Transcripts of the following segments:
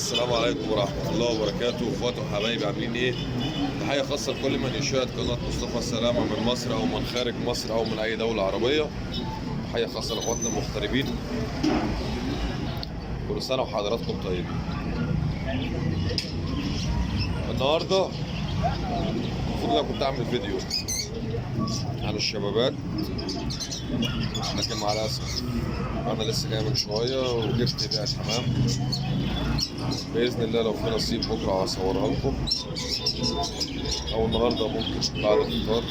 السلام عليكم ورحمة الله وبركاته. اخواتي وحبايبي عاملين ايه؟ تحية خاصة لكل من يشاهد قناة مصطفى سلامة من مصر او من خارج مصر او من اي دولة عربية. تحية خاصة لاخواتنا المغتربين. كل سنة وحضراتكم طيبين. النهاردة المفروض انا كنت اعمل فيديو عن الشبابات، لكن مع الاسف انا لسه جاي من شوية وجبت بيعة حمام. باذن الله لو في نصيب بكره هصورها لكم، او النهارده ممكن بعد الفطار.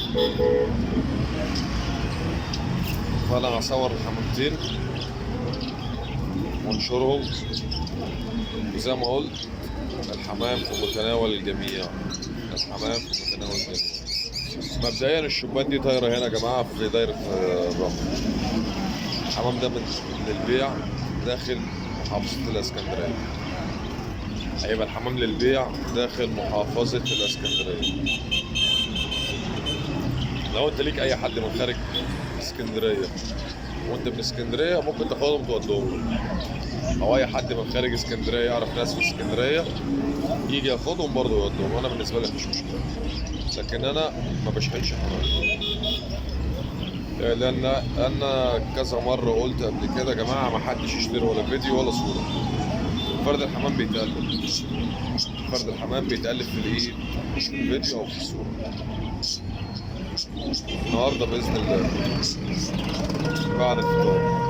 فانا هصور الحمامتين وانشرهم، وزي ما قلت الحمام في متناول الجميع، الحمام في متناول الجميع. مبدئيا الشبان دي طايره هنا يا جماعة في دايرة الرمل. الحمام ده من للبيع داخل محافظة الاسكندرية. هيبقى الحمام للبيع داخل محافظة الاسكندرية. لو انت ليك اي حد من خارج اسكندرية وانت من اسكندرية ممكن تاخدهم توديهم له، او اي حد من خارج اسكندرية يعرف ناس في اسكندرية يجي ياخدهم برضه يوديهم. انا بالنسبة لي مفيش مشكلة، لكن انا ما بشحنش حمام، لان انا كذا مرة قلت قبل كده يا جماعة ما حدش يشتري ولا فيديو ولا صوره. فرد الحمام بيتقلب، فرد الحمام بيتقلب في الايد، مش في الفيديو او في الصورة. النهارده باذن الله بعد الفطار،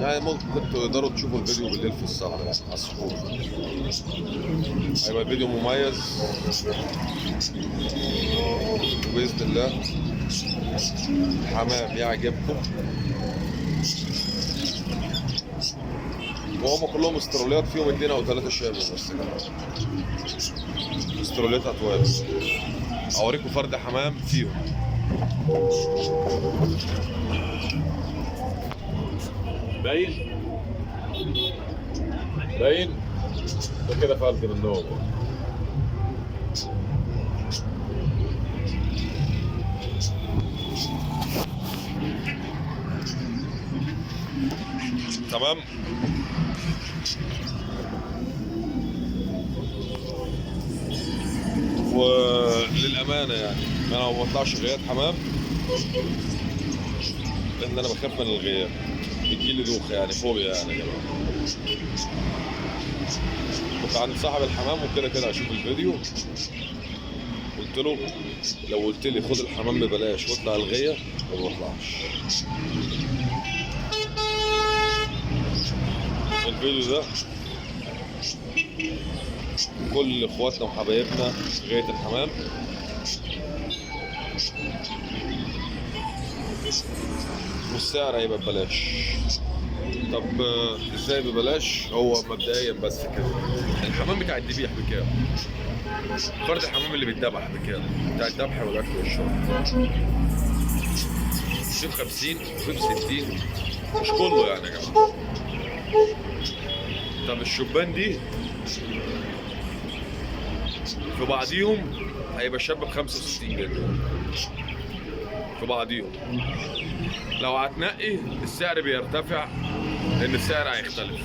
يعني ممكن تقدروا تشوفوا الفيديو بالليل في السهرة على السحور. هيبقى فيديو مميز وباذن الله الحمام يعجبكم. وهم كلهم استراليات، فيهم 2 أو 3 شابه بس يا جماعة، استراليات اطوال. اوريكم فرد حمام فيهم. باين باين ده كده فرد منهم. تمام. وللامانة يعني انا ما بطلعش غياب حمام، لان انا بخاف من الغياب، بتجيلي دوخه يعني، فوبيا يعني يا جماعة. كنت عند صاحب الحمام وكده كده اشوف الفيديو، قلت له لو قلت لي خد الحمام ببلاش واطلع الغيه ما بطلعش. الفيديو ده كل اخواتنا وحبايبنا غاية الحمام، والسعر هيبقى ببلاش. طب ازاي ببلاش؟ هو مبدئيا بس كده الحمام بتاع الذبيح بكام؟ فرد الحمام اللي بيتذبح بكام؟ بتاع الذبح والاكل والشرب في ب 50 وفي ب 60، مش كله يعني يا جماعة. طب الشبان دي في بعضيهم هيبقى شاب ب 65 جنيه في بعضيهم. لو هتنقي السعر بيرتفع، لان السعر هيختلف.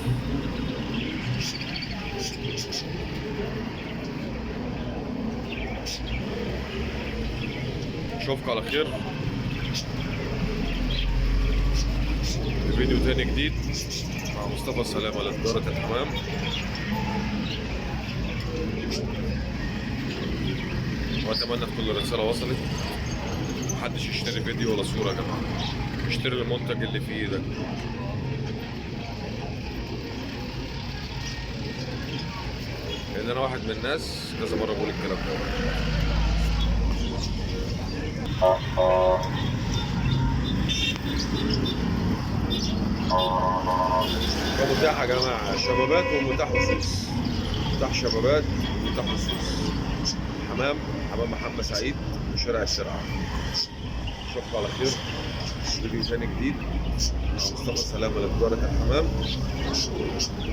اشوفكم على خير في فيديو تاني جديد مع مصطفى سلامة لتجارة الحمام. واتمنى تكون الرسالة وصلت. محدش يشتري فيديو ولا صورة يا جماعة، اشتري المنتج اللي في ايدك. لان انا واحد من الناس كذا مرة بقول الكلام ده. فمتاح يا جماعة شبابات ومتاح خصوص، متاح شبابات ومتاح خصوص. حمام حمام محمد سعيد شارع السرعة. اشوفكم على خير فيديو تاني جديد مع مصطفى سلامة لتجارة الحمام.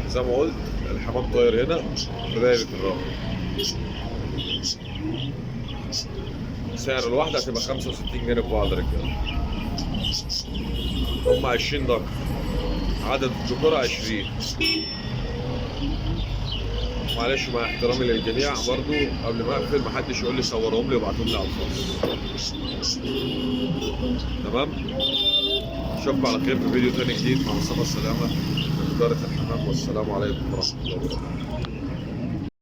زي ما قلت الحمام طاير هنا في دايرة الرمل. سعر الواحدة هتبقى 65 جنيه في بعض رجالة. هم 20 ذكر، عدد الذكور 20. معلش مع احترامي للجميع برضو، قبل ما اقفل محدش يقول لي صورهم لي وابعتهم لي على الخاص. تمام، اشوفكم على خير في فيديو تاني جديد مع مصطفى السلامة من إدارة الحمام، والسلام عليكم ورحمة الله وبركاته.